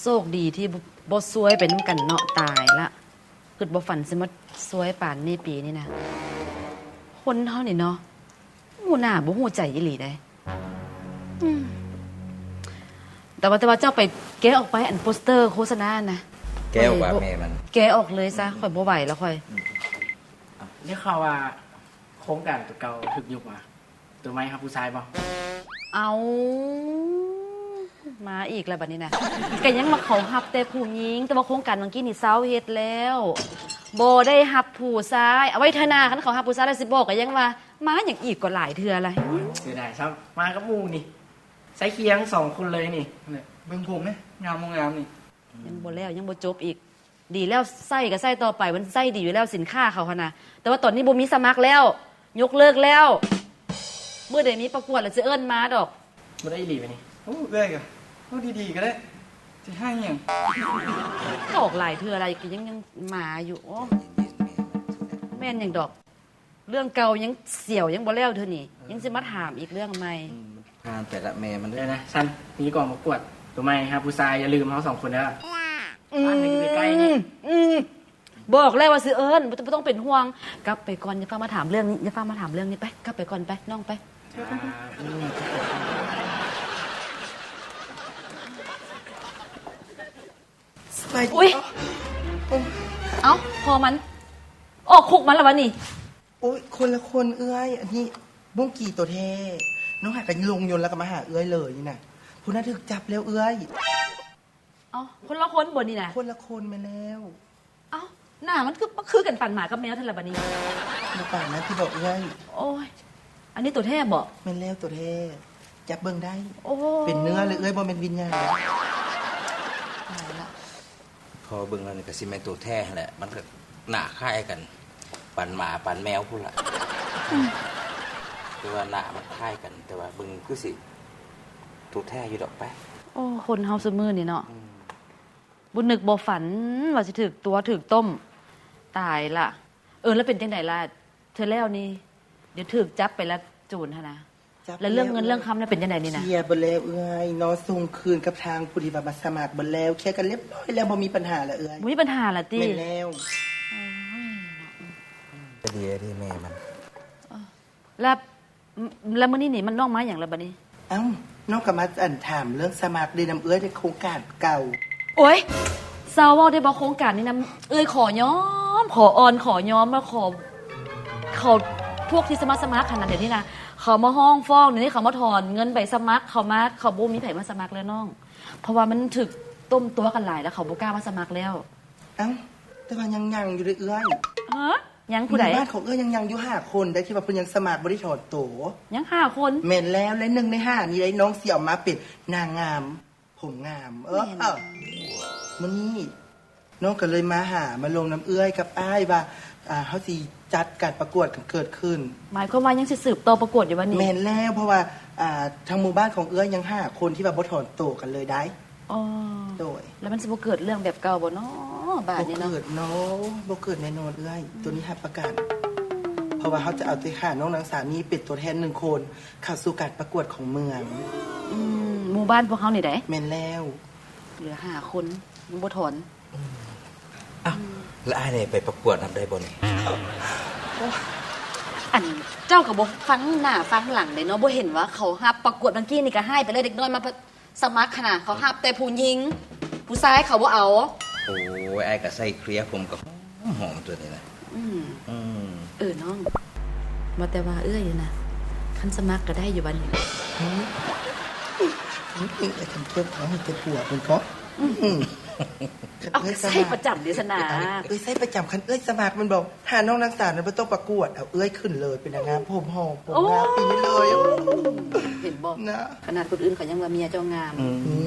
ໂຊກດີທີ່ບໍ່ ບໍ່ຊວຍໄປນຳກັນເນາະ. ຕາຍລະ ຄິດບໍ່ຝັນຊິມາຊວຍປານນີ້ປີນີ້ນະ. ຄົນເຮົານີ້ເນາະ ຮູ້ໜ້າບໍ່ຮູ້ໃຈອີ່ຫຼີເດ້. ອືມ ແຕ່ວ່າ ແຕ່ວ່າເຈົ້າໄປແກະອອກໄປ ອັນໂປສເຕີໂຄສະນານະ. ແກະອອກວ່າແມ່ມັນ ແກະອອກເລີຍຊະ. ອືມ ຂ້ອຍບໍ່ໄຫວແລ້ວຂ້ອຍ. ອືມ ໄດ້ຂ່າວວ່າໂຄງການຕົວເກົ່າຖືກຍຸບຫວາ? ຕົວໃໝ່ຮັບຜູ້ຊາຍບໍ່? ເອົາ ມາອີກແລ້ວບັດນີ້ນະ. ກະຍັງວ່າເຂົາຮັບແຕ່ຜູ້ຍິງ, ແຕ່ວ່າໂຄງການຫວ່າງກີ້ນີ້ເຊົາເຮັດແລ້ວ ບໍ່ໄດ້ຮັບຜູ້ຊາຍ. ເອົາໄວ້ເທື່ອໜ້າ ຄັນເຂົາຮັບຜູ້ຊາຍແລ້ວຊິບອກ. ກະຍັງວ່າມາຫຍັງອີກ ກໍຫຼາຍເທື່ອລະ. ໂອ້ຍ ເສຍດາຍຊ້ຳ ມາກັບໝູ່ນີ້ ໃສ່ຄຽງສອງຄົນເລີຍນີ້. ເບິ່ງຜົມແມະ ງາມບໍ່ງາມນີ້. ຍັງບໍ່ແລ້ວ ຍັງບໍ່ຈົບອີກ. ດີແລ້ວ ໃຊ້ກໍໃຊ້ຕໍ່ໄປ ມັນໃຊ້ດີຢູ່ແລ້ວ ສິນຄ້າເຂົາຫັ້ນນະ. ແຕ່ວ່າຕອນນີ້ບໍ່ມີສະໝັກແລ້ວ ຍົກເລີກແລ້ວ. ມື້ໃດມີປະກວດລະຊິເອີ້ນມາດອກ. ບໍ່ໄດ້ອີ່ຫຼີວະນີ້. ໂອ້ ເອື້ອຍກະເວົ້າດີໆກໍໄດ້ ຊິຮ້າຍຫຍັງ? ອອກຫຼາຍເທື່ອລະ ກໍຍັງ ຍັງມາຢູ່. ໂອ້ ແມ່ນຫຍັງດອກ. ເລື່ອງເກົ່າຍັງສຽວ ຍັງບໍ່ແລ້ວເທື່ອນີ້ ເອີ ຍັງຊິມາຖາມອີກເລື່ອງໃໝ່. ອືມ ມັນຜ່ານໄປລະແມ່ມັນເດີ. ເອີນະ ຊັ້ນມີກອງປະກວດຕົວໃໝ່ ຫາຜູ້ຊາຍ ຢ່າລືມເຮົາສອງຄົນເດີ. ອືມ ບ້ານໃຫ້ຢູ່ໃກ້ໆນີ້. ອືມ ບອກແລ້ວວ່າຊິເອີ້ນ ບໍ່ຕ້ອງ ບໍ່ຕ້ອງເປັນຫ່ວງ. ກັບໄປກ່ອນ ຢ່າຟ້າວມາຖາມເລື່ອງນີ້ ຢ່າຟ້າວມາຖາມເລື່ອງນີ້. ໄປ ກັບໄປກ່ອນໄປ ນ້ອງໄປ. ອ່າ ອືມ ສະບາຍດີ. ອຸ້ຍ ເອົ້າ ເອົ້າ ພໍ່ມັນອອກຄຸກມາແລ້ວວະນີ້. ໂອ້ຍ ຄົນລະຄົນເອື້ອຍ ອັນນີ້ບຸ້ງກີໂຕແທ້ ນ້ອງຫາກະລົງຍົນແລ້ວກະມາຫາເອື້ອຍເລີຍນີ້ນະ. ຜູ້ນັ້ນຖືກຈັບແລ້ວເອື້ອຍ. ເອົ້າ ຄົນລະຄົນບໍ່ນີ້ນະ? ຄົນລະຄົນ ແມ່ນແລ້ວ. ເອົ້າ ໜ້າມັນຄື ຄືກັນປານໝາກັບແມວແທ້ລະບາດນີ້. ບໍ່ປານນັ້ນຕິບໍເອື້ອຍ. ໂອ້ຍ ອັນນີ້ໂຕແທ້ບໍ? ແມ່ນແລ້ວ ໂຕແທ້ ຈັບເບິ່ງໄດ້. ໂອ້ ເປັນເນື້ອເລີຍເອື້ອຍ ບໍ່ແມ່ນວິນຍານ. ຕາຍລະ ພໍເບິ່ງແລ້ວນີ້ກະຊິແມ່ນໂຕແທ້ຫັ້ນແຫຼະ ມັນກະໜ້າຄ້າຍກັນ ປານໝາປານແມວພຸ້ນລະ. ອືມ ແຕ່ວ່າໜ້າມັນຄ້າຍກັນ ແຕ່ວ່າເບິ່ງຄືຊິໂຕແທ້ຢູ່ດອກໄປ. ໂອ້ ຄົນເຮົາຊຸມື້ນີ້ເນາະ. ອືມ ບໍ່ນຶກບໍ່ຝັນວ່າຊິຖືກຕົວະຖືກຕົ້ມ. ຕາຍລະ. ເອີ ແລ້ວເປັນຈັ່ງໃດລະ ເທື່ອແລ້ວນີ້ ດຽວຖືກຈັບໄປລະ ໂຈນຫັ້ນນະ. ແລ້ວເລື່ອງເງິນເລື່ອງຄຳລະເປັນຈັ່ງໃດນີ້ນະ? ເຄຍເບິດແລ້ວເອື້ອຍເນາະ ສົ່ງຄືນກັບທາງຜູ້ທີ່ວ່າມາສະໝັກເບິດແລ້ວ ເຄຍກັນລຽບຮ້ອຍແລ້ວ ບໍ່ມີປັນຫາລະເອື້ອຍ. ບໍ່ມີປັນຫາລະຕິ? ແມ່ນແລ້ວ. ໂອ້ຍ ກະດີເດແມ່ມັນ. ເອີ ແລ້ວ ແລ້ວມື້ນີ້ນີ້ມັນນ້ອງມາຫຍັງລະບາດນີ້? ເອົ້າ ນ້ອງກະມາ ອັນ ຖາມເລື່ອງສະໝັກເດ ນຳເອື້ອຍໃນໂຄງການເກົ່າ. ໂອ້ຍ ເຊົາເວົ້າໄດ້ບໍ່? ໂຄງການນີ້ນະ ເອື້ອຍຂໍຍອມ ຂໍອ່ອນ ຂໍຍອມ ມາຂໍ ເຂົາ ພວກທີ່ສະໝັກ ສະໝັກຫັ້ນນະ ດຽວນີ້ນະ ເຂົາມາຮ້ອງຟ້ອງ ດຽວນີ້ເຂົາມາຖອນເງິນໃບສະໝັກເຂົາມາ ເຂົາບໍ່ມີໃຜມາສະໝັກແລ້ວນ້ອງ ເພາະວ່າມັນຖືກຕົ້ມຕົວະກັນຫຼາຍ ແລ້ວເຂົາບໍ່ກ້າມາສະໝັກແລ້ວ. ເອົ້າ ແຕ່ວ່າຍັງຍັງຢູ່ເດ້ເອື້ອຍ. ຮະ? ຍັງຜູ້ໃດ? ໃນບ້ານຂອງເອື້ອຍຍັງຍັງຢູ່ຫ້າຄົນໄດ໋ ທີ່ວ່າເພິ່ນຍັງສະໝັກບໍ່ໄດ້ຖອນໂຕ. ຍັງຫ້າຄົນ? ແມ່ນແລ້ວ ແລະ ໜຶ່ງໃນຫ້ານີ້ໄດ໋ ນ້ອງຊິເອົາມາເປັນນາງງາມ ຜົມງາມ. ເອີ ມື້ນີ້ນ້ອງກະເລີຍມາຫາ ມາລົມນຳເອື້ອຍກັບອ້າຍວ່າ ອ່າ ເຮົາຊິຈັດການປະກວດກັນເກີດຂຶ້ນ. ໝາຍຄວາມວ່າຍັງຊິສືບຕໍ່ປະກວດຢູ່ວະນີ້? ແມ່ນແລ້ວ ເພາະວ່າ ອ່າ ທາງໝູ່ບ້ານຂອງເອື້ອຍຍັງຫ້າຄົນທີ່ວ່າບໍ່ຖອນໂຕກັນເລີຍໄດ໋. ອໍ ໂດຍ. ແລ້ວມັນຊິບໍ່ເກີດເລື່ອງແບບເກົ່າບໍ່ເນາະ ບາດນີ້ເນາະ? ບໍ່ເກີດເນາະ ບໍ່ເກີດແນ່ນອນເອື້ອຍ. ອືມ ໂຕນີ້ຮັບປະກັນ ເພາະວ່າເຮົາຈະເອົາແຕ່ຂ້ານ້ອງນາງສາວນີ້ເປັນຕົວແທນໜຶ່ງຄົນ ເຂົ້າສູ່ການປະກວດຂອງເມືອງ. ອືມ ໝູ່ບ້ານພວກເຮົານີ້ໃດ໋? ແມ່ນແລ້ວ. ເຫຼືອຫ້າຄົນ ຍັງບໍ່ຖອນ. ອືມ ອ້າວ ແລ້ວອ້າຍນີ້ໄປປະກວດນຳໄດ້ບໍ່ນີ້? ໂອ້ ອັນ ເຈົ້າກະບໍ່ຟັງໜ້າຟັງຫຼັງເດເນາະ ບໍ່ເຫັນວ່າເຂົາຮັບປະກວດ ຫວ່າງກີ້ນີ້ກະຮ້າຍໄປເລີຍ ເດັກນ້ອຍມາ ສະໝັກຫັ້ນນະ ເຂົາຮັບແຕ່ຜູ້ຍິງ ຜູ້ຊາຍເຂົາບໍ່ເອົາ. ໂອ້ຍ ອ້າຍກະໃສ່ເຄລຍ ຜົມກະຫອມໆ ຕົວນີ້ນະ. ອືມ ອືມ ເອີ ນ້ອງ ວ່າແຕ່ວ່າເອື້ອຍນະ ຄັນສະໝັກກະໄດ້ຢູ່ບາດນີ້. ຫື ເອື້ອຍຄັນເກັບຂອງໃຫ້ແຕ່ຜົວເພິ່ນເກາະ. ອືມ ເອົາ ໃຊ້ປະຈຳເດສະນາ. ເອື້ອຍໃຊ້ປະຈຳ ຄັນເອື້ອຍສະໝັກແມ່ນບໍ່? ຖ້ານ້ອງນາງສາວນັ້ນບໍ່ຕ້ອງປະກວດ ເອົາເອື້ອຍຂຶ້ນເລີຍ ເປັນນາງງາມຜົມຫອມ ຜົມງາມປີນີ້ເລີຍ. ໂອ້ ເຫັນບໍ່ນະ ຂະໜາດຄົນອື່ນເຂົາຍັງວ່າເມຍເຈົ້າງາມ. ອືມ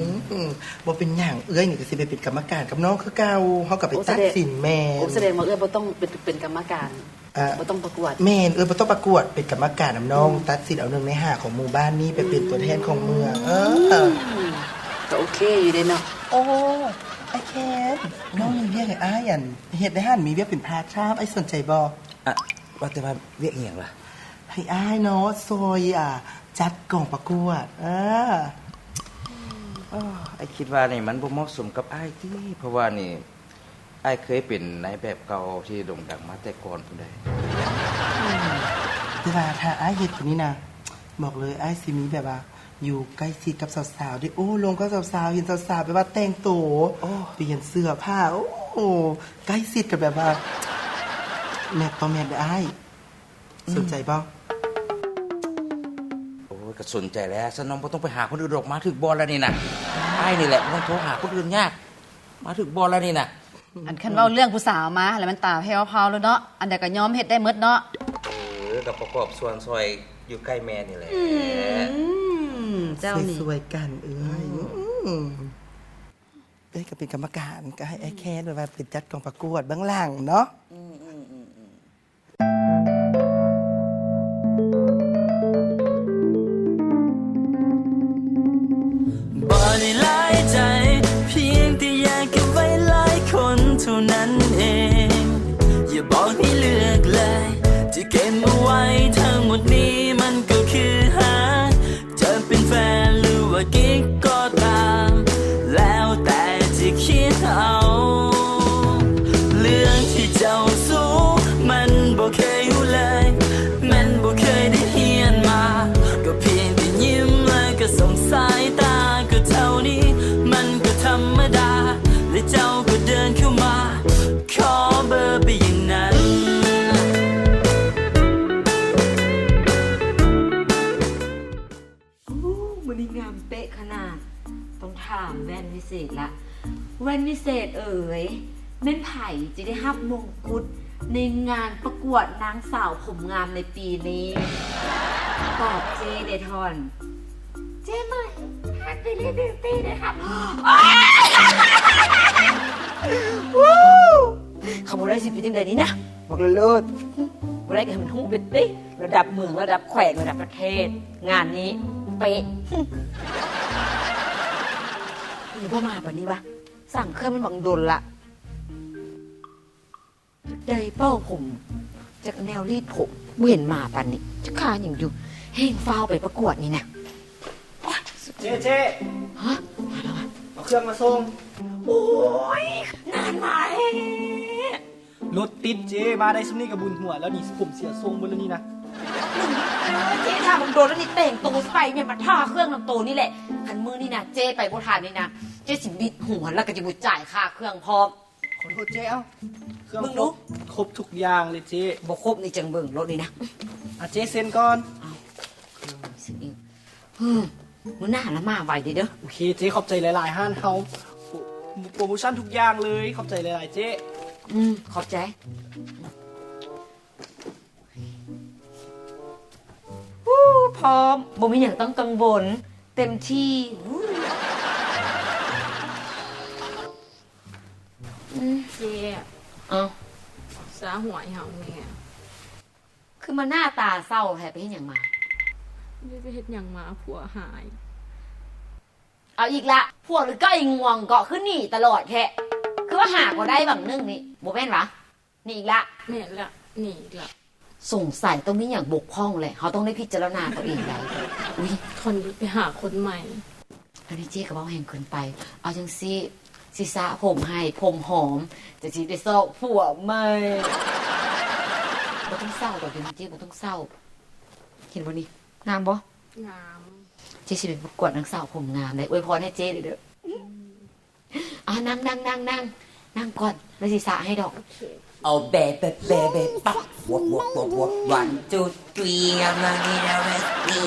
ອືມ ບໍ່ເປັນຫຍັງ ເອື້ອຍນີ້ກະຊິໄປເປັນກຳມະການກັບນ້ອງຄືເກົ່າ ເຮົາກະໄປຕັດສິນ. ແມ່ນ. ໂອ້ ສະແດງວ່າເອື້ອຍບໍ່ຕ້ອງເປັນ ເປັນກຳມະການ ອ່າ ບໍ່ຕ້ອງປະກວດ. ແມ່ນ ເອື້ອຍບໍ່ຕ້ອງປະກວດ ເປັນກຳມະການນຳນ້ອງ. ອືມ ຕັດສິນເອົາໜຶ່ງໃນຫ້າຂອງໝູ່ບ້ານນີ້ໄປເປັນຕົວແທນຂອງເມືອງ. ອືມ ເອີ ກະໂອເຄຢູ່ເດເນາະ. ໂອ້ ອ້າຍແຄນ ນ້ອງມີວຽກໃຫ້ອ້າຍ ອັນ ເຮັດໃນຫັ້ນ ມີວຽກເປັນພາດທາມ ອ້າຍສົນໃຈບໍ່? ອະ ວ່າແຕ່ວ່າວຽກອີ່ຫຍັງລະ? ໃຫ້ອ້າຍເນາະ ຊ່ອຍ ອ່າ ຈັດກອງປະກວດ. ເອີ ອ້າ ອ້າຍຄິດວ່ານີ້ມັນບໍ່ເໝາະສົມກັບອ້າຍຕິ ເພາະວ່ານີ້ອ້າຍເຄີຍເປັນນາຍແບບເກົ່າທີ່ໂດ່ງດັງມາແຕ່ກ່ອນພຸ້ນໃດ໋. ອືມ ແຕ່ວ່າຖ້າອ້າຍເຮັດໂຕນີ້ນະ ບອກເລີຍ ອ້າຍຊິມີແບບວ່າຢູ່ໃກ້ຊິດກັບສາວໆເດ້. ໂອ້ ລົມກັບສາວໆ ເຫັນສາວໆແບບວ່າແຕ່ງໂຕ ໂອ້ ປ່ຽນເສື້ອຜ້າ ໂອ້ ໃກ້ຊິດກັນແບບວ່າແມັດຕໍ່ແມັດເດີ້ອ້າຍ. ອືມ ສົນໃຈບໍ່? ໂອ້ຍ ກໍສົນໃຈແຫຼະ ຊັ້ນນ້ອງບໍ່ຕ້ອງໄປຫາຄົນອື່ນດອກ ມາຖືກບ່ອນແລ້ວນີ້ນະ. ອ້າຍນີ້ແຫຼະບໍ່ຕ້ອງໂທຫາຄົນອື່ນຍາກ ມາຖືກບ່ອນແລ້ວນີ້ນະ. ອັນຄັນເວົ້າເລື່ອງຜູ້ສາວມາແລ້ວ ມັນຕາແຜ່ວເພົາໂລດເນາະ ອັນໃດກໍຍອມເຮັດໄດ້ໝົດເນາະ. ເອີ ກໍປະກອບສ່ວນຊ່ອຍຢູ່ໃກ້ແມ່ນີ້ແຫຼະ. ອືມ ເຈົ້ານີ້ ຊ່ວຍໆກັນເອື້ອຍ. ອືມ ອືມ ເອື້ອຍກໍເປັນກຳມະການ ກໍໃຫ້ອ້າຍແຄນແບບວ່າເປັນຈັດກອງປະກວດເບື້ອງຫຼັງເນາະ. ອືມ ອືມ ອືມ ອືມ. ບໍ່ໄດ້ຫຼາຍໃຈ ພຽງແຕ່ຢາກເກັບໄວ້ຫຼາຍຄົນເທົ່ານັ້ນເອງ. ຢ່າບອກໃຫ້ເລືອກເລີຍ ທີ່ເກັບມາໄວ້ທັງໝົດນີ້ ມັນກໍຄືຫາ ຈະເປັນແຟນ ຫຼືວ່າກິກກໍຕາມ ແລ້ວແຕ່ຈະຄິດເອົາ. ເລື່ອງທີ່ເຈົ້າຮູ້ ມັນບໍ່ເຄີຍຮູ້ເລີຍ ມັນບໍ່ເຄີຍໄດ້ຮຽນມາ ກໍພຽງແຕ່ຍິ້ມ ແລ້ວກໍສົ່ງສາຍຕາ ກໍເທົ່ານີ້ ມັນກໍທຳມະດາ ແລະເຈົ້າກໍເດີນເຂົ້າມາ ຂໍເບີໄປຢ່າງນັ້ນ. ໂອ້ ມື້ນີ້ງາມເປະຂະໜາດ ຕ້ອງຖາມແວ່ນວິເສດລະ. ແວ່ນວິເສດເອີຍ ແມ່ນໃຜຈະໄດ້ຮັບມົງກຸດໃນງານປະກວດນາງສາວຜົມງາມໃນປີນີ້? ຕອບເຈ້ແດ່ທ່ອນ. ເຈ້ໃໝ່ Happy Beauty ໄດ້ຮັບ. ຄັນບໍ່ໄດ້ຊິເປັນຈັ່ງໃດນີ້ນະ ບອກເລີຍໂລດ. ບໍ່ໄດ້ກໍໃຫ້ມັນຮູ້ໄປຕິ ລະດັບເມືອງ ລະດັບແຂວງ ລະດັບປະເທດ ງານນີ້ເປະ. ຄືບໍ່ມາປານນີ້ວະ ສັ່ງເຄື່ອງມັນບັກດົນລະ. ໄດ້ເປົ່າຜົມ ຈັກແນວລີດຜົມ ບໍ່ເຫັນມາປານນີ້ ຈັກຄາຫຍັງຢູ່ ແຮ່ງຟ້າວໄປປະກວດນີ້ນະ. ໂອ້ຍ ເຈ້ ເຈ້ ຮະ ມາແລ້ວຫວາ ເອົາເຄື່ອງມາສົ່ງ. ໂອ້ຍ ນານມາແທ້. ລົດຕິດເຈ້ ມາໄດ້ຊ່ຳນີ້ກໍບຸນຫົວແລ້ວນີ້ ຜົມເສຍຊົງເບິດແລ້ວນີ້ນະ. ເອີ ເຈ້ ຖ້າບັກໂດນແລ້ວນີ້ແຕ່ງໂຕຊິໄປແມ່ນມາຖ້າເຄື່ອງນຳໂຕນີ້ແຫຼະ. ຄັນມື້ນີ້ນະ ເຈ້ໄປບໍ່ທັນນີ້ນະ ເຈ້ຊິບິດຫົວ ແລ້ວກໍຈະບໍ່ຈ່າຍຄ່າເຄື່ອງພ້ອມ. ຂໍໂທດເຈ້ ເອົ້າ ເຄື່ອງຄົບ ຄົບທຸກຢ່າງເລີຍເຈ້. ບໍ່ຄົບນີ້ຈັ່ງເບິ່ງລົດນີ້ນະ. ອາ ເຈ້ເຊັນກ່ອນ. ເອົ້າ ເຊັນອີກ. ເຮີ້ ມື້ໜ້າລະມາໄວເດີ້. ໂອເຄເຈ້ ຂອບໃຈຫຼາຍໆ ຮ້ານເຮົາ ໂປຣໂມຊັນທຸກຢ່າງເລີຍ. ຂອບໃຈຫຼາຍໆເຈ້. ອືມ ຂອບໃຈ. ຮູ້ ພ້ອມ ບໍ່ມີຫຍັງຕ້ອງກັງວົນ ເຕັມທີ່. ເຈ້ ເອົ້າ ສາຫົວໃຫ້ເຮົາແດ່. ຄືມາໜ້າຕາເສົ້າແທ້ ໄປເຮັດຫຍັງມາ? ບໍ່ໄດ້ເຮັດຫຍັງມາ ຜົວຫາຍ. ເອົາອີກລະ ຜົວຫຼືເກົ້າອີງວງເກາະ ຄືໜີຕະຫຼອດແທ້. ຄືວ່າຫາບໍ່ໄດ້ຫວ່າງໜຶ່ງນີ້ ບໍ່ແມ່ນຫວາ? ໜີອີກລະ. ແມ່ນລະ ໜີອີກລະ. ສົງໄສຕ້ອງມີຫຍັງບົກຜ່ອງແຫຼະ ເຮົາຕ້ອງໄດ້ພິຈາລະນາຕົວເອງໄດ້. ອຸ້ຍ ທ່ອນໄປຫາຄົນໃໝ່. ອັນນີ້ເຈ້ກໍເວົ້າແຮງເກີນໄປ. ເອົາຈັ່ງຊີ້ ຊິສະຜົມໃຫ້ ຜົມຫອມ ຈະຊິໄດ້ຊອກຜົວໃໝ່. ບໍ່ຕ້ອງເສົ້າດອກ ດຽວນີ້ເຈ້ບໍ່ຕ້ອງເສົ້າ. ເຫັນບໍ່ນີ້ ງາມບໍ່? ງາມ. ເຈ້ຊິໄປປະກວດນາງສາວຜົມງາມເດ້. ອວຍພອນໃຫ້ເຈ້ເດີ້. ອືມ. ອ່າ ນັ່ງໆໆໆ ນັ່ງກ່ອນ ແລ້ວຊິສະໃຫ້ດອກ. ໂອເຄ. Oh baby baby ປັບ one two three I'm a need a with me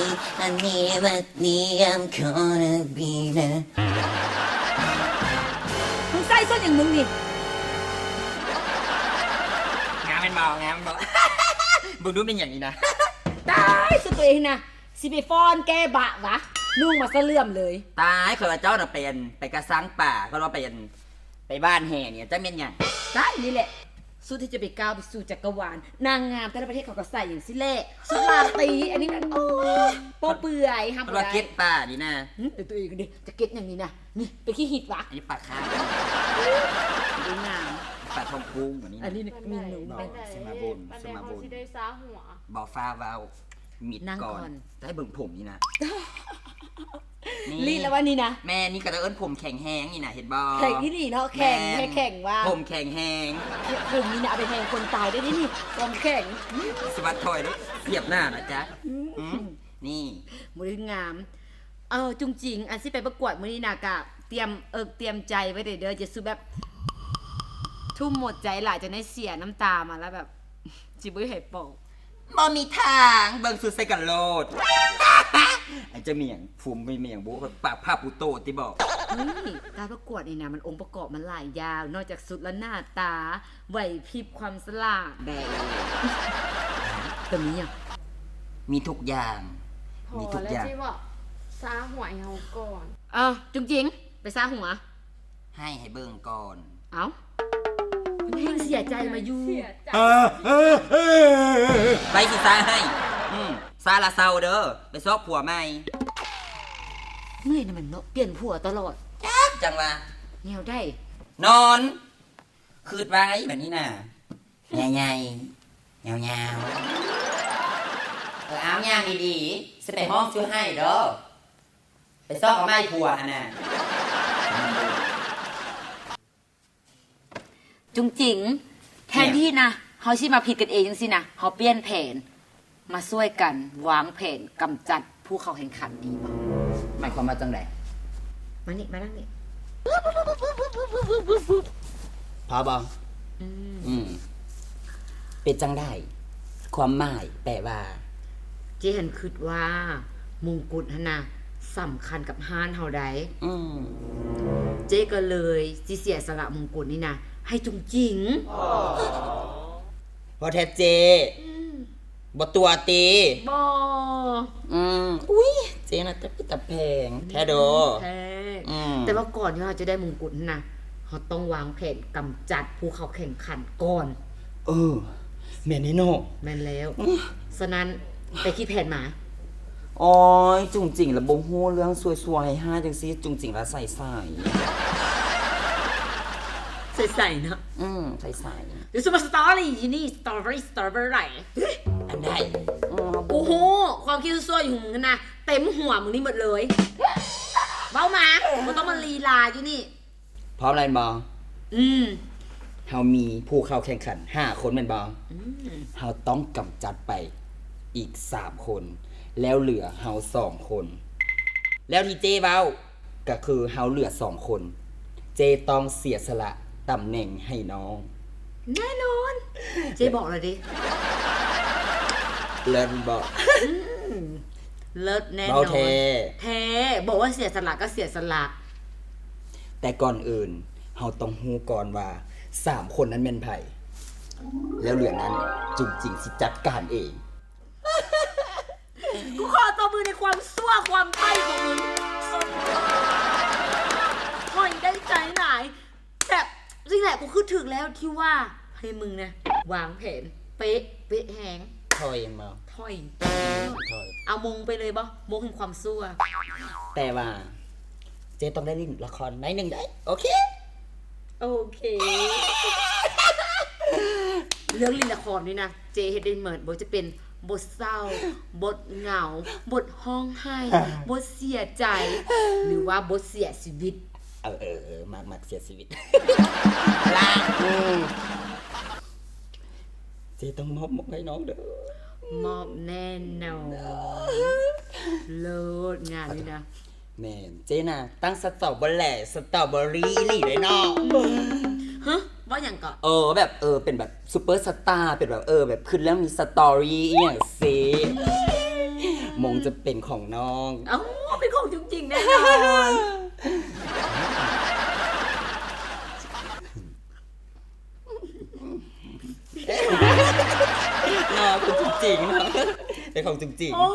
I need a with me I'm gonna be there. ມຶງໃສ່ສົ້ນຫຍັງມຶງນີ້? ງາມແມ່ນບໍ່? ງາມແມ່ນບໍ່? ເບິ່ງດູແມ່ນຫຍັງນີ້ນະ? ຕາຍ ສຸດໂຕເອງນະ. ຊິໄປຟ້ອນແກ້ບະຫວາ? ນຸ່ງມາສະເຫຼື່ອມເລີຍ. ຕາຍ ຂ້ອຍວ່າເຈົ້ານະໄປອັນ ໄປກະຊັງປ່າ ຂ້ອຍວ່າໄປອັນ ໄປບ້ານແຫ່ນີ້ ຈັກແມ່ນຫຍັງ? ຕາຍ ນີ້ແຫຼະ ຊຸດທີ່ຈະໄປກ້າວໄປສູ່ຈັກກະວານ. ນາງງາມແຕ່ລະປະເທດເຂົາກໍໃສ່ຈັ່ງຊີ້ແຫຼະ ຊຸດລາຕີ. ອັນນີ້ມັນ ໂອ້ຍ ໂປ້ເປື່ອຍ ຫ້າມບໍ່ໄດ້. ເກັດປ່ານີ້ນະ. ຫຶ ຕົວເອງເດ້ ຈະເກັດຫຍັງນີ້ນະ? ນີ້ ເປັນຂີ້ຫີດຫວາ? ອັນນີ້ປາຄາບ. ບໍ່ງາມ. ປາທອງກຸ້ງອັນນີ້ນະ. ອັນນີ້ມີໜູ. ຊິມາບົນ ຊິມາບົນ ຊິໄດ້ຊາຫົວ. ບໍ່ຟ້າວເວົ້າ ມິດກ່ອນ. ໄດ້ເບິ່ງຜົມນີ້ນະ. ນີ້ ລີດແລ້ວວ່ານີ້ນະ ແມ່ນ ນີ້ເຂົາເອີ້ນຜົມແຂງແຮງນີ້ນະ ເຫັນບໍ່? ແຂງອີ່ຫຼີເນາະ ແຂງ ແຂງວ່າ ຜົມແຂງແຮງ ຜົມນີ້ນະ ເອົາໄປແຮງຄົນຕາຍໄດ້ເດນີ້ ຄວາມແຂງ ຊິມາຖອຍເດີ ສຽບໜ້ານະຈະ ອືມ ອືມ ນີ້ ບໍ່ໄດ້ງາມ. ເອີ ຈຸງຈິງ ອັນຊິໄປປະກວດມື້ນີ້ນະ ກະຕຽມເອິກຕຽມໃຈໄວ້ເດີ ຢ່າສູ່ແບບ ທຸ່ມຫົວໃຈຫຼາຍ ຈັ່ງໄດ້ເສຍນ້ຳຕາມາ ແລ້ວແບບ ຊິບໍ່ໃຫ້ປອກ ບໍ່ມີທາງ ເບິ່ງຊຸດໃສ່ກັນໂລດ ອັນຈະມີຫຍັງ ພູມມີຫຍັງບຸ ປາກຜ້າປູໂຕຕິບໍ? ເຮີ້ຍ ການປະກວດນີ້ນະ ມັນອົງປະກອບມັນຫຼາຍຢ່າງ ນອກຈາກຊຸດແລ້ວ ໜ້າຕາ ໄຫວພິບ ຄວາມສະຫຼາດໃດ ກໍມີຫຍັງ? ມີທຸກຢ່າງ ພໍ ມີທຸກຢ່າງ ແລ້ວຊິເວົ້າ ຊາຫົວໃຫ້ເຮົາກ່ອນ ເອີ ຈຸງຈິງ ໄປຊາຫົວ ໃຫ້ ໃຫ້ເບິ່ງກ່ອນ ເອົ້າ ເພິ່ນແຮ່ງເສຍໃຈມາຢູ່ ເສຍໃຈ ເອີ ເອີ ເອີ ໄປຊິຊາໃຫ້ ອືມ ຊາລະເຊົາເດີ ໄປຊອກຜົວໃໝ່ ເມື່ອຍນຳມັນເນາະ ປ່ຽນຜົວຕະຫຼອດ ຈັກຈັ່ງວ່າ ແນວໃດ ນອນ ຄຶດໄວ້ບາດນີ້ນະ ໃຫຍ່ໆ ຍາວໆ ເອີ ອ້າວ ຍ່າງດີໆ ຊິໄປຮ້ອງຊື່ໃຫ້ເດີ ໄປຊອກເອົາໃໝ່ຜົວຫັ້ນນະ ຈຸງຈິງ ແທນທີ່ນະ ເຮົາຊິມາຜິດກັນເອງຈັ່ງຊີ້ນະ ເຮົາປ່ຽນແຜນ ມາຊ່ວຍກັນວາງແຜນກຳຈັດຜູ້ເຂົ້າແຂ່ງຂັນດີບໍ່? ໝາຍຄວາມວ່າຈັ່ງໃດ? ມານີ້ ມານັ່ງນີ້ ພາບໍ່? ອືມ ອືມ ເປັນຈັ່ງໃດ? ຄວາມໝາຍແປວ່າ? ເຈ້ຫັ້ນຄິດວ່າ ມົງກຸດຫັ້ນນະ ສຳຄັນກັບຮ້ານເຮົາໃດ໋ ອືມ ເຈ້ກໍເລີຍຊິເສຍສະຫຼະມົງກຸດນີ້ນະ ໃຫ້ຈຸງຈິງ ເວົ້າແທ້ເຈ້ ອືມ ບໍ່ຕົວະຕິ? ບໍ່ ອືມ ອຸ້ຍ ເຈ້ນະ ຕາປິດຕາແພງແທ້ເດີ ແທ້ ອືມ ແຕ່ວ່າກ່ອນທີ່ເຮົາຈະໄດ້ມົງກຸດຫັ້ນນະ ເຮົາຕ້ອງວາງແຜນກຳຈັດຜູ້ເຂົ້າແຂ່ງຂັນກ່ອນ ເອີ ແມ່ນເດເນາະ ແມ່ນແລ້ວ ອືມ ສະນັ້ນ ໄປຄິດແຜນມາ ໂອ້ຍ ຈຸງຈິງລະບໍ່ຮູ້ເລື່ອງຊົ່ວໆຮ້າຍໆຈັ່ງຊີ້ ຈຸງຈິງລະໃສໆ ໃສໆເນາະ ອືມ ໃສໆ ເດີ ສະຕອຣີຢູ່ນີ້ ສະຕອຣີ ສະຕອຣີ ອັນໃດ? ອືມ ກູຮູ້ ຄວາມຄິດຊົ່ວໆຢູ່ຂອງມຶງຫັ້ນນະ ເຕັມຫົວມຶງນີ້ໝົດເລີຍ ເວົ້າມາ ບໍ່ຕ້ອງມາລີລາຢູ່ນີ້ ພ້ອມແລ້ວແມ່ນບໍ່? ອືມ ເຮົາມີຜູ້ເຂົ້າແຂ່ງຂັນຫ້າຄົນແມ່ນບໍ່? ອືມ ເຮົາຕ້ອງກຳຈັດໄປອີກສາມຄົນ ແລ້ວເຫຼືອເຮົາສອງຄົນ ແລ້ວທີ່ເຈ້ເວົ້າ ກໍຄືເຮົາເຫຼືອສອງຄົນ ເຈ້ຕ້ອງເສຍສະຫຼະຕຳແໜ່ງໃຫ້ນ້ອງ ແນ່ນອນ ເຈ້ບອກແລ້ວເດ້ ເລີດບໍ່? ອືມ ເລີດແນ່ນອນ ເວົ້າແທ້ ແທ້ ບອກວ່າເສຍສະຫຼະກໍເສຍສະຫຼະ ແຕ່ກ່ອນອື່ນ ເຮົາຕ້ອງຮູ້ກ່ອນວ່າ ສາມຄົນນັ້ນແມ່ນໃຜ ແລ້ວເຫຼືອນັ້ນ ຈຸງຈິງຊິຈັດການເອງ. ກູຂໍຕົບມືໃນຄວາມຊົ່ວຄວາມໄພຂອງມຶງ ສຸດຍອດ ຂ້ອຍໄດ້ໃຈຫຼາຍ ແບບ ນີ້ແຫຼະ ກູຄິດຖືກແລ້ວທີ່ວ່າໃຫ້ມຶງນະ ວາງແຜນ ເປະ ເປະແຮງ ຖອຍແມ່ນບໍ່? ຖອຍ ຖອຍ ເອົາມົງໄປເລີຍບໍ່? ມົງແຫ່ງຄວາມຊົ່ວ ແຕ່ວ່າ ເຈ້ຕ້ອງໄດ້ຫຼິ້ນລະຄອນໜ້ອຍໜຶ່ງໄດ໋ ໂອເຄ ໂອເຄ ເລື່ອງຫຼິ້ນລະຄອນນີ້ນະ ເຈ້ເຮັດໄດ້ໝົດ ບໍ່ວ່າຈະເປັນບົດເສົ້າ ບົດເຫງົາ ບົດຮ້ອງໄຫ້ ບົດເສຍໃຈ ຫຼືວ່າບົດເສຍຊີວິດ ເອີໆໆ ມັກໆ ເສຍຊີວິດ ລະ ອືມ ເຈ້ຕ້ອງມອບໝົກໃຫ້ນ້ອງເດີ ມອບແນ່ນອນ ເລີດ ງານນີ້ນະ ແມ່ນ ເຈ້ນະ ຕັ້ງສະຕໍເບີແຫຼ ສະຕໍເບີຣີອີ່ຫຼີເດ້ເນາະ ຮະ ວ່າຫຍັງເກາະ? ເອີ ແບບ ເອີ ເປັນແບບຊຸບເປີສະຕາ ເປັນແບບ ເອີ ແບບຂຶ້ນແລ້ວມີສະຕໍຣີອີ່ຫຍັງຊີ້ ມົງຈະເປັນຂອງນ້ອງ ເອົ້າ ເປັນຂອງຈຸງຈິງແນ່ນອນ ເນາະ ຂອງຈຸງຈິງເນາະ ເປັນຂອງຈຸງຈິງ ໂອ້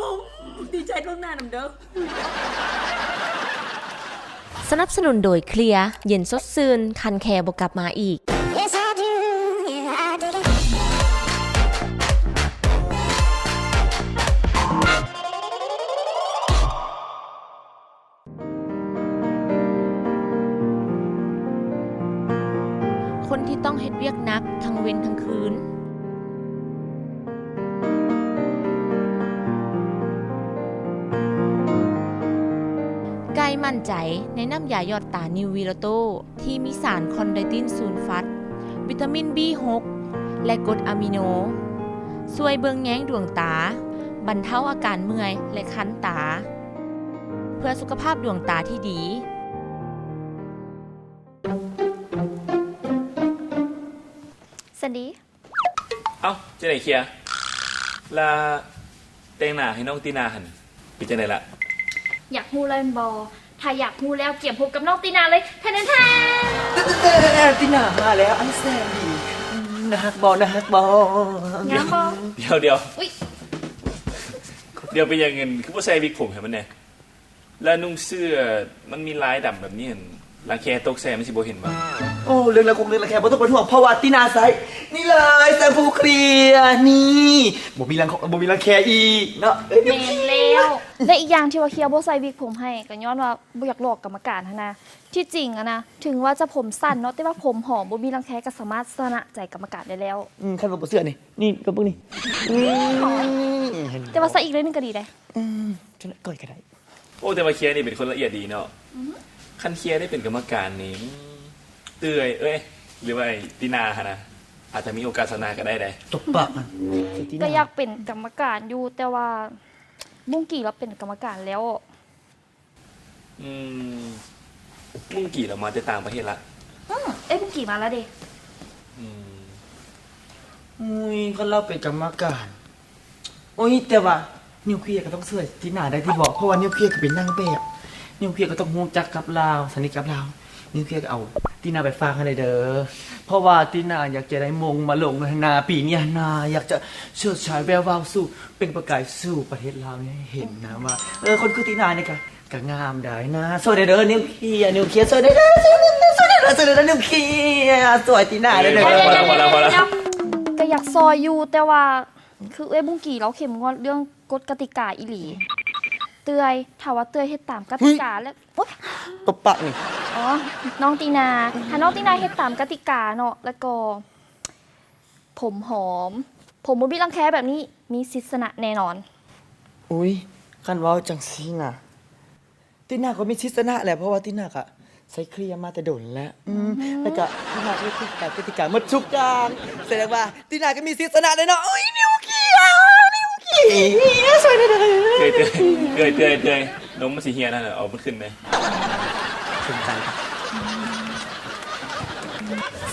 ດີໃຈລ່ວງໜ້ານຳເດີ. ສະໜັບສະໜູນໂດຍ ເຄລຍ ເຢັນສົດຊື່ນ ຄັນແຄບໍ່ກັບມາອີກ. ຄົນທີ່ຕ້ອງເຮັດວຽກໜັກທັງເວັນທັງຄືນ. ໝັ້ນໃຈໃນນ້ຳຢາຢອດຕານິວວີໂລໂຕ ທີ່ມີສານຄອນໄດຕິນຊູນຟັດ, ວິຕາມິນບີຫົກ ແລະ ກົດອາມິໂນ, ຊ່ວຍເບິ່ງແຍງດວງຕາ, ບັນເທົາອາການເມື່ອຍ ແລະ ຄັນຕາ, ເພື່ອສຸຂະພາບດວງຕາທີ່ດີ. ສັນດີ. ເອົ້າ ຈັ່ງໃດເຄຍ ລະແຕ່ງໜ້າໃຫ້ນ້ອງຕີນາຫັ້ນ ເປັນຈັ່ງໃດລະ? ຢາກຮູ້ແລ້ວແມ່ນບໍ່? ຖ້າຢາກຮູ້ແລ້ວ ກຽມພົບກັບນ້ອງຕີນາເລີຍ. ແທນແທນ ແຕ່ ແຕ່ ແຕ່ ແຕ່ ຕີນາມາແລ້ວ ອັນແສນດີ. ອືມ ໜ້າຮັກບໍ່? ໜ້າຮັກບໍ່? ງາມບໍ່? ດຽວ ດຽວ ອຸ້ຍ ດຽວ ເປັນຫຍັງ ຄືບໍ່ໃສ່ວິກຜົມໃຫ້ມັນແດ່? ແລ້ວນຸ່ງເສື້ອມັນມີລາຍດຳແບບນີ້ ລັງແຄຕົກໃສ່ມັນຊິບໍ່ເຫັນບໍ່? ໂອ້ ເລື່ອງລາວຄົງເລື່ອງລັງແຄບໍ່ຕ້ອງເປັນຫ່ວງ ເພາະວ່າຕີນາໃຊ້ນີ້ເລີຍ ແຊມພູເຄຍ ນີ້ ບໍ່ມີລັງ ບໍ່ມີລັງແຄອີກເນາະ. ແມ່ນແລ້ວ ແລະ ອີກຢ່າງທີ່ວ່າເຄຍບໍ່ໃສ່ວິກຜົມໃຫ້ ກໍຍ້ອນວ່າບໍ່ຢາກຫຼອກກຳມະການຫັ້ນນະ. ທີ່ຈິງຫັ້ນນະ ເຖິງວ່າຈະຜົມສັ້ນເນາະ ແຕ່ວ່າຜົມຫອມ ບໍ່ມີລັງແຄ ກໍສາມາດຊະນະໃຈກຳມະການໄດ້ແລ້ວ. ອືມ ຄັນວ່າບໍ່ເຊື່ອນີ້ ນີ້ ເບິ່ງນີ້. ອືມ ແຕ່ວ່າໃສ່ອີກໜ້ອຍໜຶ່ງກໍດີເດ້. ອືມ ຈັກໜ້ອຍກໍໄດ້. ໂອ້ ແຕ່ວ່າເຄຍນີ້ເປັນຄົນລະອຽດດີເນາະ. ອືຮຶ ຄັນເຄຍໄດ້ເປັນກຳມະການນີ້ ເອື້ອຍ ເອີຍ ຫຼືວ່າໄອ້ຕີນາຫັ້ນນະ ອາດຈະມີໂອກາດຊະນະກໍໄດ້ເດ້. ຕົບປາກມັນ. ກໍຢາກເປັນກຳມະການຢູ່ ແຕ່ວ່າບຸ້ງກີລາວເປັນກຳມະການແລ້ວ. ອືມ ບຸ້ງກີລາວມາແຕ່ຕ່າງປະເທດລະ. ອືມ ເອີຍ ບຸ້ງກີມາລະເດ. ອືມ ອຸ້ຍ ຄັນລາວເປັນກຳມະການ ໂອ້ຍ ແຕ່ວ່ານິວເຄຍກໍຕ້ອງຊ່ວຍຕີນາໄດ້ຕິບໍ? ເພາະວ່ານິວເຄຍກໍເປັນນາງແບບ ນິວເຄຍກໍຕ້ອງຮູ້ຈັກກັບລາວ ສະໜິດກັບລາວ. ນິວເຄຍກໍເອົາຕີນາໄປຝາກໃຫ້ແດ່ເດີ ເພາະວ່າຕີນາຢາກຈະໄດ້ມົງມາລົງຫັ້ນນາ ປີນີ້ຫັ້ນນາ ຢາກຈະເຊີດສາຍແວວວາວສູ່ ເປັ່ງປະກາຍສູ່ປະເທດລາວນີ້ໃຫ້ເຫັນນະວ່າ ເອີ ຄົນຄືຕີນານີ້ກະ ກະງາມໄດ໋ນະ. ຊ່ວຍແດ່ເດີ ນິວເຄຍ ນິວເຄຍ ຊ່ວຍແດ່ເດີ ຊ່ວຍແດ່ເດີ ຊ່ວຍແດ່ເດີ ນິວເຄຍ ຊ່ວຍຕີນາແດ່ເດີ. ເອີ ພໍແລ້ວ ພໍແລ້ວ ພໍແລ້ວ ກໍຢາກຊ່ອຍຢູ່ ແຕ່ວ່າຄືເອື້ອຍບຸ້ງກີລາວເຂັ້ມງວດເລື່ອງກົດກະຕິກາອີ່ຫຼີ. ເອື້ອຍ ຖ້າວ່າເອື້ອຍເຮັດຕາມກະຕິກາແລ້ວ ໂອ້ຍ ຕົບປາກນີ້. ອໍ ນ້ອງຕີນາ ຖ້ານ້ອງຕີນາເຮັດຕາມກະຕິກາເນາະ ແລ້ວກໍ ຜົມຫອມ ຜົມບໍ່ມີລັງແຄແບບນີ້ ມີສິດຊະນະແນ່ນອນ. ອຸ້ຍ ຄັນເວົ້າຈັ່ງຊີ້ນະ ຕີນາກໍມີສິດຊະນະແຫຼະ ເພາະວ່າຕີນາກະໃຊ້ເຄຍມາແຕ່ດົນແລ້ວ. ອືມ ແລ້ວກະຕີນາກໍເຮັດຕາມກະຕິກາໝົດທຸກຢ່າງ ສະແດງວ່າຕີນາກໍມີສິດຊະນະແນ່ເນາະ. ໂອ້ຍ ນິວເຄຍ ນິວເຄຍ ຊ່ວຍແດ່ເດີ. ເອື້ອຍ ເອື້ອຍ ເອື້ອຍ ນົມມັນຊິເຫ່ຍຫັ້ນ ເອົາມັນຂຶ້ນແດ່. ສົນໃຈ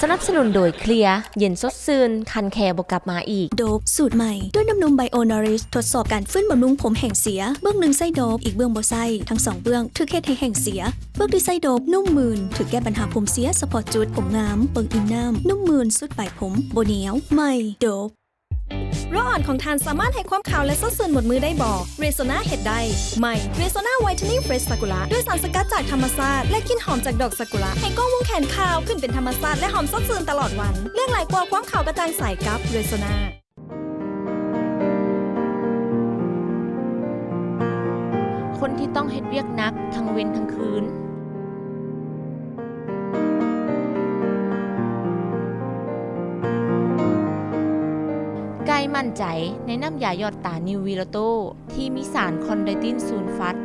ສະໜັບສະໜູນໂດຍເຄຍ ເຢັນສົດຊື່ນ ຄັນແຄບໍ່ກັບມາອີກ. ໂດບສູດໃໝ່ ດ້ວຍນ້ຳນົມ Bio Nourish ທົດສອບການຟື້ນບຳລຸງຜົມແຫ້ງເສຍ ເບື້ອງໜຶ່ງໃຊ້ໂດບ ອີກເບື້ອງບໍ່ໃຊ້ ທັງສອງເບື້ອງຖືກເຮັດໃຫ້ແຫ້ງເສຍ. ເບື້ອງທີ່ໃຊ້ໂດບນຸ້ມມື່ນ ຖືກແກ້ບັນຫາຜົມເສຍສະເພາະຈຸດ, ຜົມງາມ, ເບິ່ງອີ່ມນ້ຳ, ນຸ້ມມື່ນ, ສຸດປາຍຜົມ, ບໍ່ໜຽວ. ໃໝ່ ໂດບ. ໂລອ່ອນຂອງທ່ານສາມາດໃຫ້ຄວາມຂາວ ແລະ ສົດຊື່ນໝົດມື້ໄດ້ບໍ່? Rexona ເຮັດໄດ້. ໃໝ່ Rexona Whitening Fresh Sakura ດ້ວຍສານສະກັດຈາກທຳມະຊາດ ແລະ ກິ່ນຫອມຈາກດອກຊາກຸຣະ ໃຫ້ກ້ອງວົງແຂນຂາວຂຶ້ນເປັນທຳມະຊາດ ແລະ ຫອມສົດຊື່ນຕະຫຼອດວັນ. ເລືອກຫຼາຍກວ່າຄວາມຂາວກະຈ່າງໃສກັບ Rexona. ຄົນທີ່ຕ້ອງເຮັດວຽກໜັກທັງເວັນທັງຄືນ. ກາຍໝັ້ນໃຈໃນນ້ຳຢາຢອດຕານິວວີໂລໂຕ ທີ່ມີສານຄອນໄດຕິນຊູນຟັດ,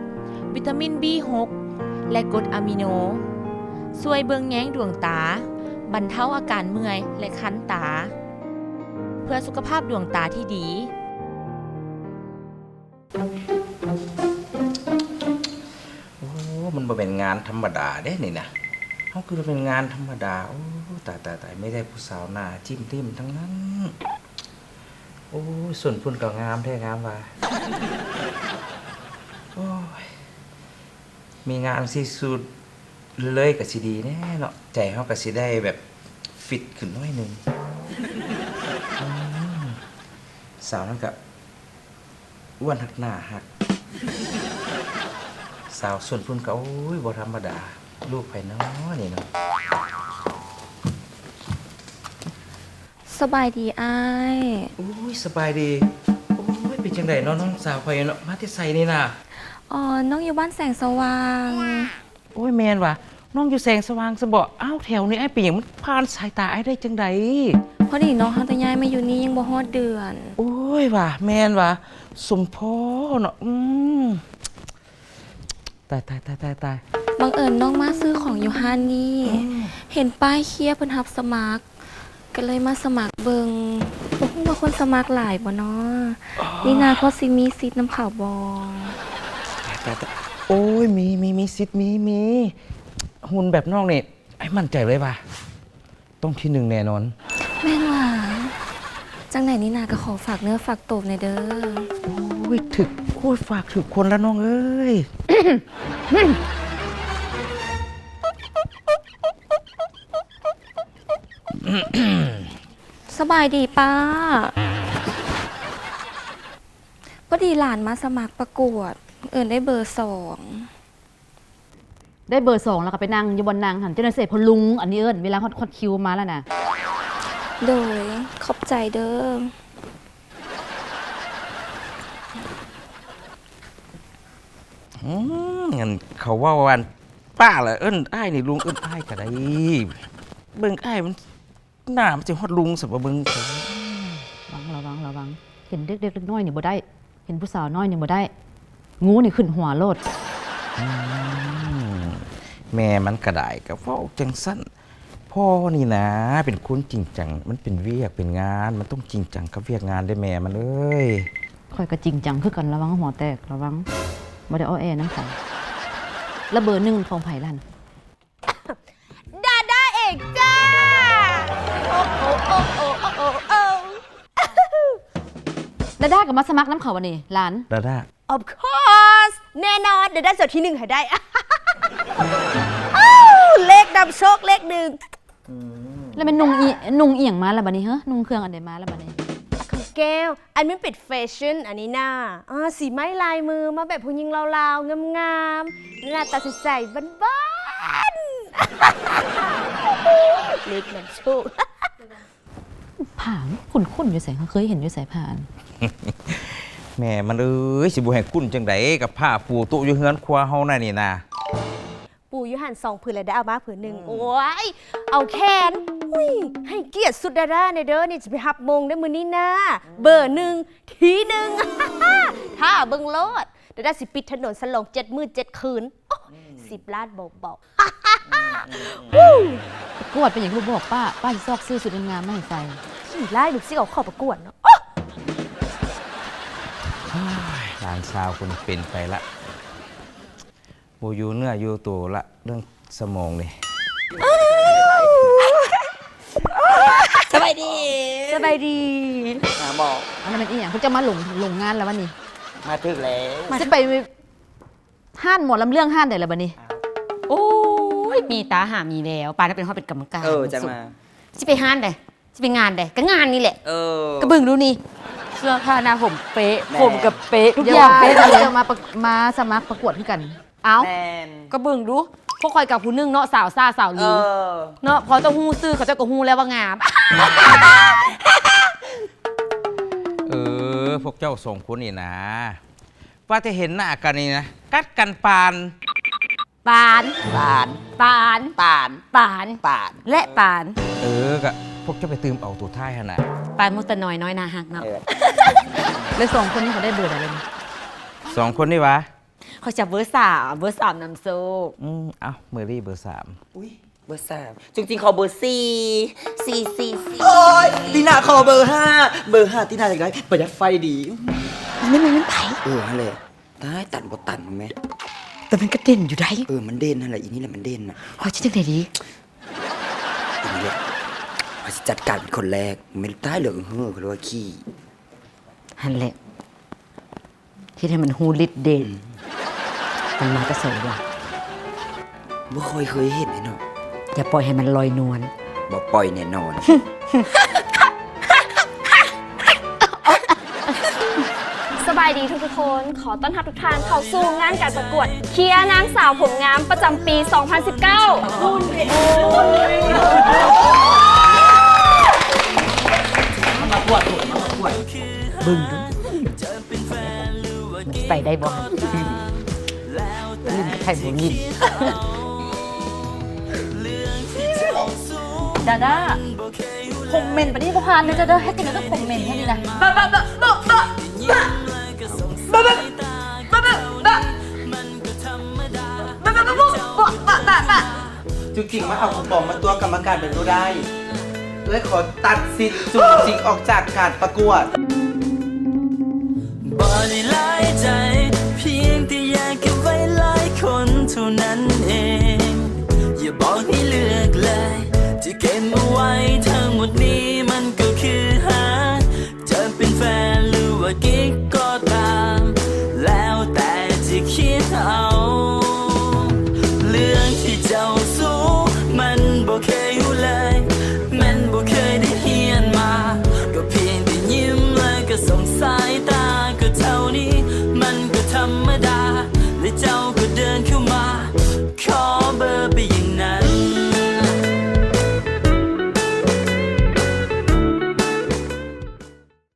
ວິຕາມິນບີຫົກ ແລະ ກົດອາມິໂນ, ຊ່ວຍເບິ່ງແຍງດວງຕາ, ບັນເທົາອາການເມື່ອຍ ແລະ ຄັນຕາ ເພື່ອສຸຂະພາບດວງຕາທີ່ດີ. ໂອ້ ມັນບໍ່ແມ່ນງານທຳມະດາເດ້ນີ້ນະ. ເຮົາຄິດວ່າເປັນງານທຳມະດາ. ໂອ້ ຕາຍ ຕາຍ ຕາຍ ມີແຕ່ຜູ້ສາວໜ້າຈິ້ມລິ້ມທັງນັ້ນ. ໂອ້ຍ ສົ້ນພຸ້ນກໍງາມແທ້ງາມວ່າ. ໂອ້ຍ ມີງານຊິສູດເລື້ອຍໆ ກໍຊິດີແດ່ເນາະ. ໃຈເຮົາກໍຊິໄດ້ແບບຟິດຂຶ້ນໜ້ອຍໜຶ່ງ. ອືມ ສາວນັ້ນກໍອ້ວນຮັກໜ້າຮັກ. ສາວສົ້ນພຸ້ນກໍ ໂອ້ຍ ບໍ່ທຳມະດາ. ລູກໃຜນໍນີ້ເນາະ? ສະບາຍດີອ້າຍ. ໂອ້ຍ ສະບາຍດີ. ໂອ້ຍ ເປັນຈັ່ງໃດເນາະ ນ້ອງສາວຂ້ອຍເນາະ? ມາແຕ່ໃສນີ້ນະ? ອໍ ນ້ອງຢູ່ບ້ານແສງສະຫວ່າງ. ໂອ້ຍ ແມ່ນຫວາ? ນ້ອງຢູ່ແສງສະຫວ່າງຊັ້ນບໍ? ອ້າວ ແຖວນີ້ອ້າຍ ເປັນຫຍັງ ມັນຜ່ານສາຍຕາອ້າຍໄດ້ຈັ່ງໃດ? ພໍດີນ້ອງເຮົາແຕ່ຍ້າຍມາຢູ່ນີ້ຍັງບໍ່ຮອດເດືອນ. ໂອ້ຍຫວາ? ແມ່ນຫວາ? ສົມພໍເນາະ. ອືມ. ຕາຍ ຕາຍ ຕາຍ ຕາຍ ຕາຍ ບັງເອີນນ້ອງມາຊື້ຂອງຢູ່ຮ້ານນີ້ ອືມ ເຫັນປ້າຍເຄຍເພິ່ນຮັບສະໝັກ ກໍເລີຍມາສະໝັກເບິ່ງ ບໍ່ຮູ້ວ່າຄົນສະໝັກຫຼາຍບໍ່ນໍ? ອໍ ນີນາພໍຊິມີສິດນຳເຂົາບໍ່? ຕາຍ ຕາຍ ຕາຍ ໂອ້ຍ ມີ ມີ ມີສິດ ມີ ມີ ຫຸ່ນແບບນ້ອງນີ້ ອ້າຍໝັ້ນໃຈເລີຍວ່າ ຕ້ອງທີໜຶ່ງແນ່ນອນ. ແມ່ນຫວາ? ຈັ່ງໃດນີນາກໍຂໍຝາກເນື້ອຝາກໂຕແດ່ເດີ. ໂອ້ຍ ຖືກ ໂອ້ຍ ຝາກຖືກຄົນລະນ້ອງເອີຍ. ສະບາຍດີປ້າ. ພໍດີຫຼານມາສະໝັກປະກວດ ເອີ້ນໄດ້ເບີສອງ. ໄດ້ເບີສອງແລ້ວກໍໄປນັ່ງຢູ່ບ່ອນນັ່ງຫັ້ນ ເຈົ້າໜ້າທີ່ຜູ້ລຸງ ອັນນີ້ເອີ້ນເວລາຮອດ ຮອດຄິວມາແລ້ວນະ. ໂດຍ ຂອບໃຈເດີ. ອືມ ອັນເຂົາເວົ້າວ່າ ປ້າລະເອີ້ນອ້າຍນີ້ລຸງ ເອີ້ນອ້າຍກໍໄດ້ ເບິ່ງອ້າຍມັນ ໜ້າມັນຊິຮອດລຸງຊັ້ນບໍ່ເບິ່ງ. ລະວັງ ລະວັງ ລະວັງ ເຫັນເດັກໆ ເດັກນ້ອຍນີ້ບໍ່ໄດ້ ເຫັນຜູ້ສາວນ້ອຍນີ້ບໍ່ໄດ້ ງູນີ້ຂຶ້ນຫົວໂລດ. ອືມ ແມ່ມັນກະໄດ້ ກະເວົ້າຈັ່ງຊັ້ນ. ພໍ່ນີ້ນະເປັນຄົນຈິງຈັງ ມັນເປັນວຽກເປັນງານ ມັນຕ້ອງຈິງຈັງກັບວຽກງານເດ້ແມ່ມັນເອີຍ. ຂ້ອຍກະຈິງຈັງຄືກັນ ລະວັງຫົວແຕກ ລະວັງ ບໍ່ໄດ້ອໍແອນຳໃຜ. ລະເບີໜຶ່ງຂອງໃຜລະຫັ້ນ? ດາດາເອງຈ້າ. ໂອ ໂອ ໂອ ໂອ ໂອ ໂອ ໂອ. ດາດາກໍມາສະໝັກນຳເຂົາບໍນີ້ຫຼານ? ດາດາ Of course ແນ່ນອນ ດາດາຈະເອົາທີໜຶ່ງໃຫ້ໄດ້. ເລກນຳໂຊກເລກໜຶ່ງ. ອືມ ແລ້ວແມ່ນນຸ່ງອີ ນຸ່ງອີ່ຫຍັງມາລະບັດນີ້ເຮີ? ນຸ່ງເຄື່ອງອັນໃດມາລະບັດນີ້? ຂອງແກ້ວ ອັນມັນເປັນແຟຊັ່ນອັນນີ້ນາ ອາ ສີໄມ້ລາຍມື ມາແບບຜູ້ຍິງລາວໆ ງາມໆ ໜ້າຕາໃສໆ ບ້ານໆ. ເລກນຳໂຊກ. ຜ້າຄຸ້ນໆຢູ່ໃສ? ເຮົາເຄີຍເຫັນຢູ່ໃສຜ້າຫັ້ນ? ແມ່ມັນເອີຍ ຊິບໍ່ໃຫ້ຄຸ້ນຈັ່ງໃດ ກັບຜ້າປູໂຕະຢູ່ເຮືອນຄົວເຮົານັ້ນນີ້ນາ. ປູຢູ່ຫັ້ນສອງຜືນ ແລ້ວໄດ້ເອົາມາຜືນໜຶ່ງ. ອືມ ໂອ້ຍ ເອົາແຂນ ອຸ້ຍ ໃຫ້ກຽດຊຸດດາດາແດ່ເດີ ນີ້ຈະໄປຮັບມົງເດີມື້ນີ້ນາ. ອືມ ເບີໜຶ່ງ ທີໜຶ່ງ ຖ້າເບິ່ງໂລດ ດາດາຊິປິດຖະໜົນສະຫຼອງເຈັດມື້ເຈັດຄືນ. ອືມ ສິບລ້ານເບົາໆ. ອືມ ປະກວດເປັນຫຍັງຄືບໍ່ບອກປ້າ? ປ້າຊິຊອກຊື້ຊຸດງາມໆມາໃຫ້ໃສ່. ຂີ້ຮ້າຍ ລູກຊິເອົາເຂົ້າປະກວດເນາະ. ໂອ້ ໂອ້ຍ ຫຼານສາວຄົນເປັນໄປລະ ບໍ່ຢູ່ເນື້ອຢູ່ໂຕລະ ເລື່ອງສະໝອງນີ້. ສະບາຍດີ ສະບາຍດີ. ຫາໝໍ. ອັນນັ້ນແມ່ນອີ່ຫຍັງ? ເພິ່ນຈະມາລົງ ລົງງານແລ້ວວະນີ້? ມາຖືກແລ້ວ. ຊິໄປຮ້ານໝໍລຳເລື່ອງຮ້ານໃດລະບັດນີ້? ໂອ້ຍ ມີຕາຫາມີແລ້ວ ປານນັ້ນເປັນຮອດເປັນກຳມະການ. ເອີ ຈັ່ງມາ. ຊິໄປຮ້ານໃດ? ຊິໄປງານໃດ? ກໍງານນີ້ແຫຼະ. ເອີ ກໍເບິ່ງດູນີ້ ເສື້ອຜ້າໜ້າຜົມເປະ ແມ່ນ ຜົມກໍເປະ ທຸກຢ່າງເປະ. ເຈົ້າມາປະ ມາສະໝັກປະກວດຄືກັນ? ເອົ້າ ແມ່ນ ກໍເບິ່ງດູ ພວກຂ້ອຍກັບຜູ້ໜຶ່ງເນາະ ສາວຊ້າສາວລື ເອີ ເນາະ ພໍຕ້ອງຮູ້ຊື່ ເຂົາເຈົ້າກໍຮູ້ແລ້ວວ່າງາມ. ເອີ ພວກເຈົ້າສອງຄົນນີ້ນາ ວ່າແຕ່ເຫັນໜ້າກັນນີ້ນະ ກັດກັນປານ ປານ ປານ ປານ ປານ ປານ ປານ ແລະ ປານ. ເອີ ກະພວກເຈົ້າໄປຕື່ມເອົາໂຕທ້າຍຫັ້ນນະ ປານມຸດຕະນອຍນ້ອຍໜ້າຮັກເນາະ. ເອີ ແລ້ວສອງຄົນນີ້ເຂົາໄດ້ເບີໃດແລ້ວນີ້? ສອງຄົນນີ້ຫວາ? ຂ້ອຍຈັບເບີສາມ ເບີສາມນຳໂຊກ. ອືມ ເອົ້າ ເມີຣີເບີສາມ. ອຸ້ຍ ເບີສາມ ຈຸງຈິງຂໍເບີສີ່ ສີ່ ສີ່ ສີ່. ໂອ້ຍ ຕີໜ້າຂໍເບີຫ້າ ເບີຫ້າ ຕີໜ້າຢາກໄດ້ ປະຢັດໄຟດີ. ອັນນີ້ມັນແມ່ນໃຜ? ເອີ ຫັ້ນແຫຼະ ຕາຍ ຕັນບໍ່ຕັນແມ. ແຕ່ມັນກໍເດັ່ນຢູ່ໃດ໋. ເອີ ມັນເດັ່ນຫັ້ນແຫຼະ ອີນີ້ແຫຼະມັນເດັ່ນນະ. ຂ້ອຍຊິຈັ່ງໃດດີ? ອີນີ້ແຫຼະ ຂ້ອຍຊິຈັດການເປັນຄົນແລກ. ແມ່ນຕາຍ ເຫຼືອເຫີ ເຂົາເອີ້ນວ່າຂີ້. ຫັ້ນແຫຼະ ເຮັດໃຫ້ມັນຮູ້ລິດເດດ. ອືມ ມັນມາແຕ່ໃສວະ? ບໍ່ຄ່ອຍເຄີຍເຫັນເດເນາະ. ຢ່າປ່ອຍໃຫ້ມັນລອຍນວນ. ບໍ່ປ່ອຍແນ່ນອນ. ສະບາຍດີທຸກໆຄົນ ຂໍຕ້ອນຮັບທຸກທ່ານເຂົ້າສູ່ງານການປະກວດເຄຍນາງສາວຜົມງາມປະຈຳປີສອງພັນສິບເກົ້າ. ເບິ່ງດູ ມັນຊິໄປໄດ້ບໍ່ຫັ້ນ? ຫຼິ້ນກັບໃຜບໍ່ຫຼິ້ນ. ດາດາ ຜົມເໝັນປານນີ້ບໍ່ຜ່ານເດີ ເຈົ້າເດີ ເຮັດຈັ່ງໃດກໍຜົມເໝັນແທ້ນີ້ນະ. ບະບະບະ. ຈຸງຈິງ ມາເອົາຄູປອງມາຕົວະກຳມະການແບບບໍ່ໄດ້. ເອື້ອຍຂໍຕັດສິດຈຸງຈິງອອກຈາກການປະກວດ. ບໍ່ໄດ້ຫຼາຍໃຈ ພຽງແຕ່ຢາກເກັບໄວ້ຫຼາຍຄົນເທົ່ານັ້ນເອງ. ຢ່າບອກໃຫ້ເລືອກເລີຍ ທີ່ເກັບມາໄວ້ທັງໝົດນີ້ ມັນກໍຄືຫາກຈະເປັນແຟນ ຫຼືວ່າກິກກໍຕາມ ແລ້ວແຕ່ຈະຄິດເອົາ.